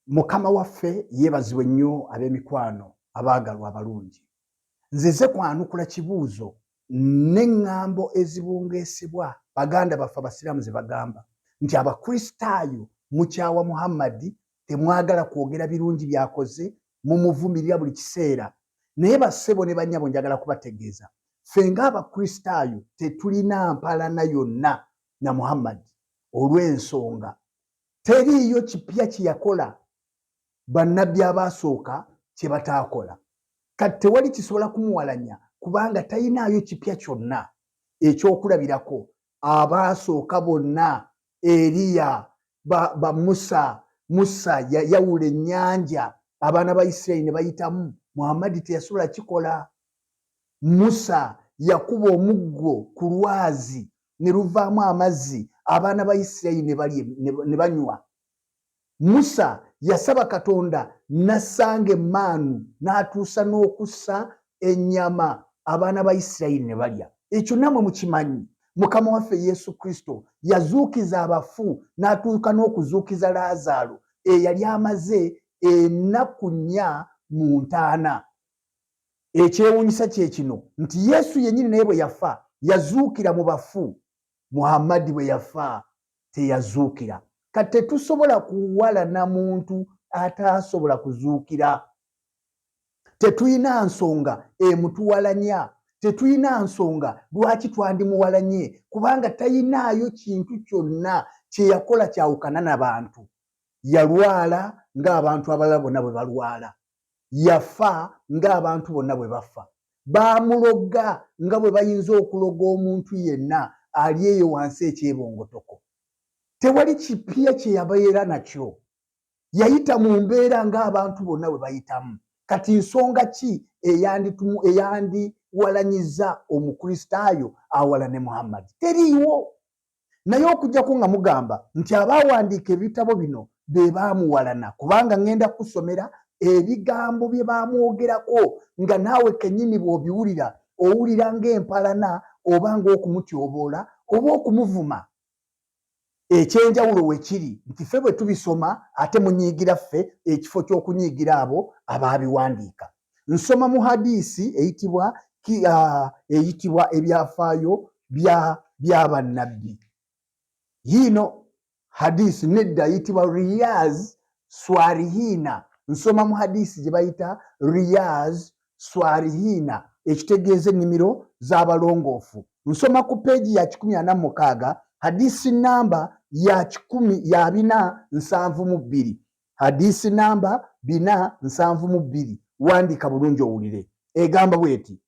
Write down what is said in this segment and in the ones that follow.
Mukama waffe yeebazibwe nnyo ab'emikwano abaagalwa abalungi. Nzize kwanukula kibuuzo n'eŋŋambo ezibungeesebwa baganda baffe Abasiraamu ze bagamba nti Abakristaayo mukyawa Muhammadi, temwagala kwogera birungi by'akoze, mumuvumirira buli kiseera. Naye bassebo ne bannyabo njagala kubategeeza, ffe ng'Abakristaayo tetulina mpalana yonna na Muhammadi olw'ensonga Teriiyo kipya kye yakola bannabbi abaasooka kye bataakola. Kati tewali kisobola kumuwalanya kubanga talinaayo kipya kyonna. Ekyokulabirako, abaasooka bonna, Eriya, ba, ba Musa, Musa yayawula ennyanja abaana ba Isirayiri ne bayitamu, Muhammadi teyasobola kikola. Musa yakuba omuggo ku lwazi ne luvaamu amazzi abaana ba Isirayiri ne banywa. Musa yasaba Katonda n'assanga emmaanu n'atuusa n'okussa ennyama abaana ba Isirayiri ne balya. Ekyo nammwe mukimanyi. Mukama waffe Yesu Kristo yazuukiza abafu n'atuuka n'okuzuukiza Laazaalo eyali amaze ennaku nnya mu ntaana. Ekyewuunyisa kye kino nti Yesu yennyini naye bwe yafa yazuukira mu bafu. Muhammadi bwe yafa teyazuukira. Kati tetusobola kuwalana muntu ataasobola kuzuukira. Tetulina nsonga emutuwalanya, tetulina nsonga lwaki twandimuwalanye kubanga talinaayo kintu kyonna kye yakola kyawukana na bantu. Yalwala ng'abantu abalala bonna bwe balwala. Yafa ng'abantu bonna bwe bafa. Baamuloga nga bwe bayinza okuloga omuntu yenna ali eyo wansi ekyebongotoko. Tewali kipya kye yabeera nakyo. Yayita mu mbeera ng'abantu bonna bwe bayitamu. Kati nsonga ki eyandiwalanyiza Omukristaayo awalane Muhammadi? Teriiwo. Naye okujjako nga mugamba nti abaawandiika ebitabo bino be baamuwalana, kubanga ŋŋenda kukusomera ebigambo bye baamwogerako nga naawe kennyini bw'obiwulira owulira ng'empalana oba ng'okumutyoboola oba okumuvuma. Eky'enjawulo we kiri nti ffe bwe tubisoma ate munyiigira ffe ekifo ky'okunyiigira abo abaabiwandiika. Nsoma mu hadiisi eyitibwa eyitibwa ebyafaayo bya bya bannabbi. Yiino hadiisi nedda eyitibwa Riyaz Swarihiina. Nsoma mu hadiisi gye bayita Riyaz Swarihiina ekitegeeza ennimiro z'abalongoofu. Nsoma ku peegi ya 146 hadiisi namba ya kikumi ya 472. Hadiisi namba 472, wandiika bulungi owulire, egamba bweti,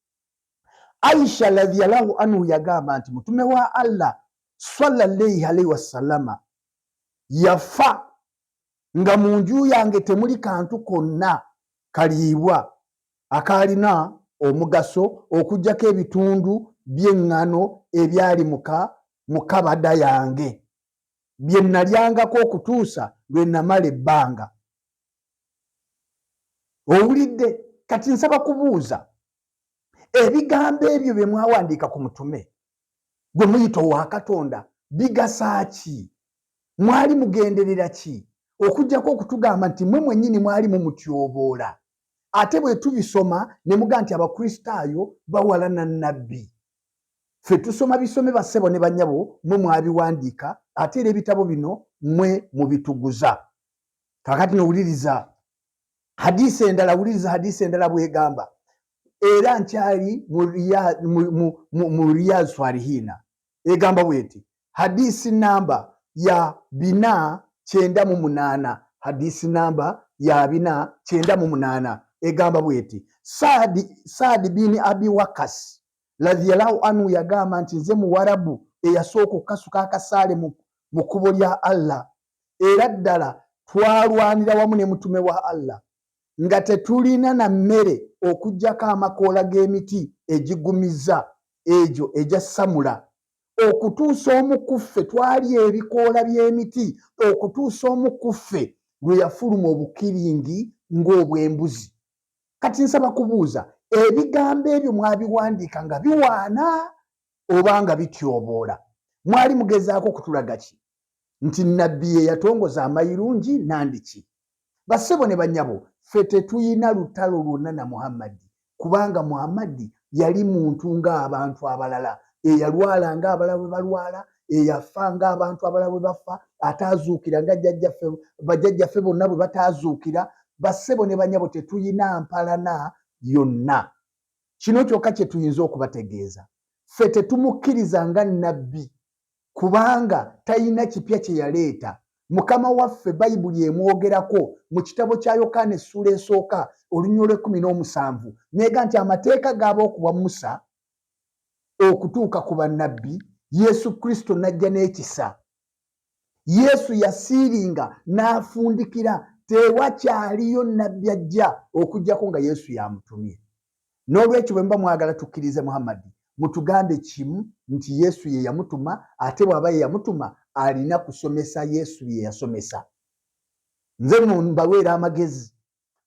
Aisha radhiyallahu anhu yagamba nti mutume wa Allah sallallahu alaihi wasallama yafa nga mu nju yange temuli kantu konna kaliibwa akaalina omugaso okuggyako ebitundu by'eŋŋano ebyali mu kabada yange bye nnalyangako okutuusa lwe nnamala ebbanga. Owulidde? Kati nsaba kubuuza, ebigambo ebyo bye mwawandiika ku mutume gwe muyita owa Katonda bigasa ki? Mwali mugenderera ki? Okuggyako okutugamba nti mwe mwennyini mwali mumutyoboola. Ate bwe tubisoma ne mugamba nti Abakristaayo bawalana nnabbi. Ffe tusoma bisome bassebo ne bannyabo mwe mwabiwandiika ate era ebitabo bino mwe mubituguza. Kaakati no wuliriza hadiisi endala, wuliriza hadiisi endala bw'egamba era nkyali mu Riyadh Swalihina egamba bweti hadiisi namba ya 498 hadiisi namba ya 498 egamba bweti Saadi, Saadi bin Abi Wakas Radhiyallahu anhu yagamba nti nze Muwarabu eyasooka okukasuka akasaale mu kkubo lya Allah, era ddala twalwanira wamu ne Mutume wa Allah nga tetulina na mmere okuggyako amakoola g'emiti egiggumiza egyo egya samula okutuusa omu ku ffe twalya ebikoola by'emiti okutuusa omu ku ffe lwe yafuluma obukiringi ng'obw'embuzi. Kati nsaba kubuuza, ebigambo ebyo mwabiwandiika nga biwaana oba nga bityoboola? Mwali mugezaako kutulaga ki? Nti Nabbi ye yatongoza amayirungi nandiki? Bassebo ne bannyabo, ffe tetulina lutalo lwonna na Muhammadi, kubanga Muhammadi yali muntu ng'abantu abalala, eyalwala ng'abalala bwe balwala, eyafa ng'abantu abalala bwe bafa, ataazuukira nga jjajjaffe, bajjajjaffe bonna bwe bataazuukira. Bassebo ne bannyabo, tetulina mpalana yonna. Kino kyokka kye tuyinza okubategeeza, ffe tetumukkiriza nga nnabbi kubanga talina kipya kye yaleeta. Mukama waffe Bayibuli emwogerako mu kitabo kya Yokaana essuula esooka olunyiriri olw'ekkumi n'omusanvu n'ega nti amateeka gaaba okuwa Musa okutuuka ku bannabbi, Yesu Kristo n'ajja n'ekisa. Yesu yasiiringa n'afundikira tewakyaliyo nnabbi ajja okuggyako nga Yesu y'amutumye. N'olwekyo bwe muba mwagala tukkirize Muhammadi, mutugambe kimu nti Yesu ye yamutuma, ate bw'aba ye yamutuma alina kusomesa Yesu bye yasomesa. Nze nno mbaweera amagezi,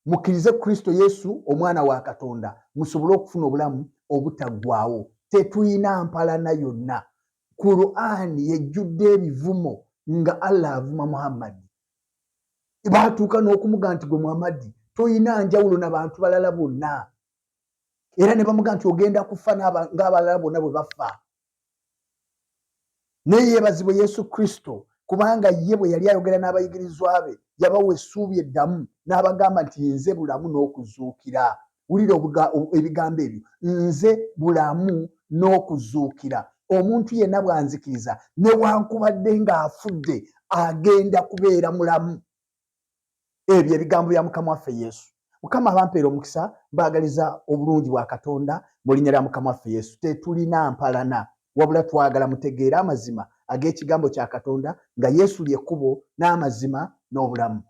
mukkirize Kristo Yesu Omwana wa Katonda, musobole okufuna obulamu obutaggwaawo. Tetulina mpalana yonna. Kuraani yejjudde ebivumo nga Allah avuma Muhammadi. Baatuuka n'okumuga nti gwe Muhammadi tolina njawulo na bantu balala bonna, era ne bamuga nti ogenda kufa ng'abalala bonna bwe bafa. Naye yeebazibwe Yesu Kristo, kubanga ye bwe yali ayogera n'abayigirizwa be yabawa essuubi eddamu n'abagamba nti nze bulamu n'okuzuukira. Wulira ebigambo ebyo, nze bulamu n'okuzuukira. Omuntu yenna bw'anzikiriza newankubadde ng'afudde agenda kubeera mulamu. Ebyo ebigambo bya Mukama waffe Yesu. Mukama abampeera omukisa, mbaagaliza obulungi bwa Katonda mu linnya lya Mukama waffe Yesu. Tetulina mpalana, wabula twagala mutegeere amazima ag'ekigambo kya Katonda nga Yesu lye kkubo n'amazima n'obulamu.